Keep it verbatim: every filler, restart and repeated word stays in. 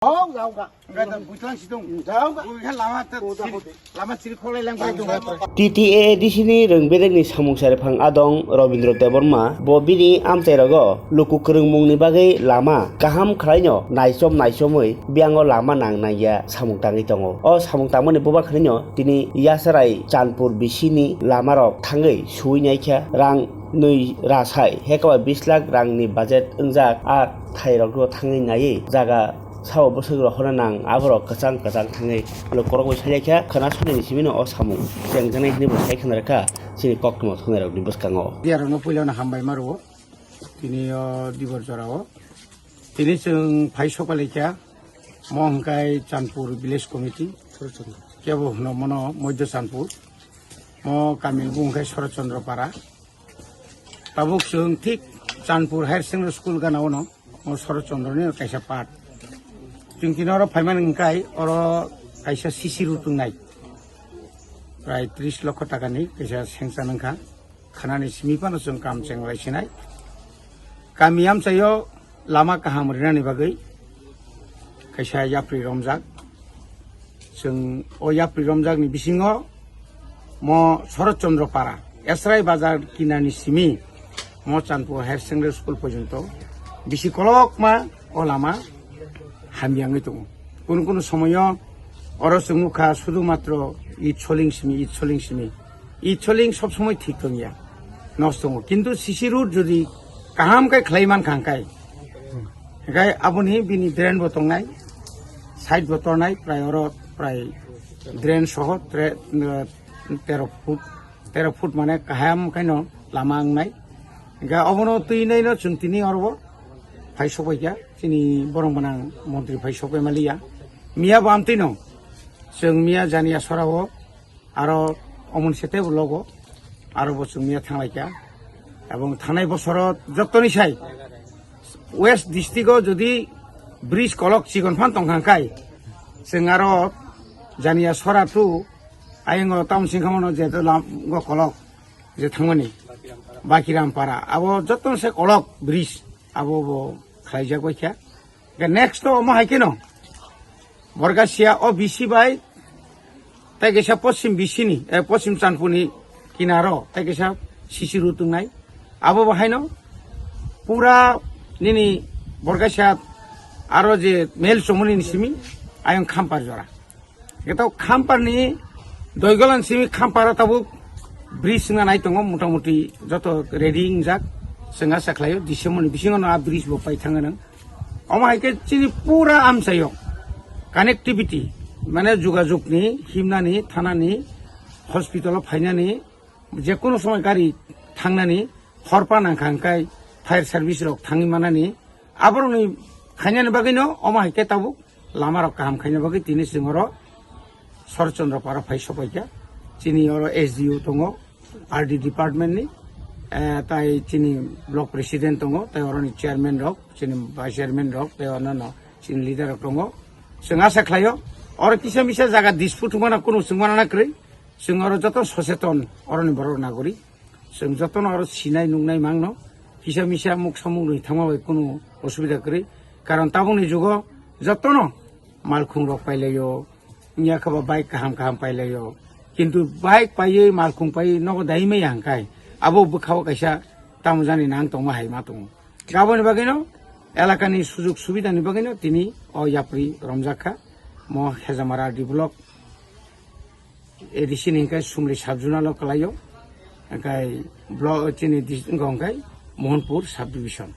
Hok, jao ka. Enggak, dan bujlang situng. Jao ka. Bukan lama ter-, Udah, sini, udah. Lama sini kolai lang bai tung. T T A A D C ni rwng bedekni samung sariphang adong Robindra Debbarma, bo bini amchairogo luku kwrwngmungni bagwi lama kaham khlaino naichom naichomwi biyango lama nang nangya samung tangwi tongo. O samung tangmani bubakhraino tini Yasarai Chandpur bisini lamarok thangwi suwi naikha rang nwi rasai hekaba bis lakh rangni budget wngjak a thairokno thangwi naiwi jaga sao bwswk rohorna nang aborok kwchang kwchang thangwi lukorok bai sailaikha khwna sonini simino o samung chengjaknai hinwi bo sai khwna rwkha chini koktwma thwngnairokni bwskango. Media rokno puilano hambai ma rwo tini o dibor jorao. Tini chwng phai sokpalaikha mo hwnkhe Chandpur Village Committee, kebo hwno mono Moidya Chandpur, mo kamini bung hwnkhe Shorot Chandra Para. Tabuk chwng thik Chandpur Higher Secondary School gana ono mo Shorot Chandra ni kaisa part. Chwng tini oro phaimani hwnkhe oro kaisa C C road wngnai prai tris lokho taka ni kaisa sanction wngkha. Khanani simi phano chwng kam chenglai sinai. Kami amchaio lama kaham rinani bagwi kaisa yapri romjak. Chwng o yapri romjakni bisingo mo Shorot Chandra Para, Esrai Bazar kinani simi mo Chandpur Higher Secondary School porjonto bisi kolokma o lama hamyangwi tongo. Kunu kunu somoyo oro chwng nukha sudu matro it soling simi, it soling simi. It soling sob somoi thik tongya, nosto tongo. Kintu C C road jodi kaham khe khlai mankha hwnkhe, hwnkhe aboni bini drain bo tongnai, side bo tongnai, prai oro prai drain soho tre-, eh, tero foot, tero foot mane kaham khaino lama wngnai. Hwnkhe obono twi naino chwng tini oro bo phai sokbaikha, chini borong gwnang montri phai sokbai maliya. Miya bo amtwino chwng miya Janiya Sorao aro omoni sete bo logo aro bo chwng miya thanglaikha. Ebong thanai bosoro jottoni sai West district o jodi bridge kolok chikon phan tongkha hwnkhe chwng aro Janiya Sora to ayang o tamoni singkha mano je to lam go kolok je thangmani Bakiram Para abo jottoni sai kolok bridge abo bo khlaijak baikha. Hwnkhe next to omo hai kheno Borgasia o B C bai tei kaisa Poschim B C ni, eh, Poschim Chandpur ni kinaro tei kaisa C C road wngnai. Abo bo haino pura nini Borgasia aro je mel chomoni ni simi ayang Khampar jora. Hwnkhe to Khampar ni Doigolan simi Khampar o tabuk bridge wngna nai tongo, motamuti joto ready wngjak. Chwng asa khlaio December ni bisingo no a bridge bo pai thangna nang. Omo hai khe chini pura amchaio connectivity, mane jogajog ni, himnani, thanani, hospital o phainani, je kono somoi gari thangnani, hor pa nangkha hwnkhe fire service rok thangwi manani, aborokni khainani bagwino omo hai khe tabuk lama rok kaham khaina bagwi tini chwng oro Shorot Chandra Para phai sokpaikha. Chini oro S D O tongo, R D department ni, eh, tai chini block president tongo, tai oroni chairman rok, chini vice chairman rok, tai onno chini leader rok tongo. Chwng asa khlaio, oro kisa misa jaga dispute wngmana kunu chwng manana kwrwi, chwng oro joto soseton oroni borok nagori. Chwng jotono aro sinai nuknai mangno, kisa misa muk samung nwi thangma bai kunu osubida kwrwi. Karon tabukni jugo jotono malkhung rok pailaio, wngya khe bo bike kaham kaham pailaio. Kintu bike paiwi malkhung paiwi nogo dai maya hwnkhe abo bwkhao kaisa tamo jani nang tongma hai ma tongo. Aboni bagwino elakani sujug subidani bagwino tini o yapri romjak kha, mo Hejamara D block. A D C ni hwnkhe Sumli sub-zonal o kwlaio, hwnkhe blo-, chini dis-, wngkha hwnkhe Mohanpur sub-division.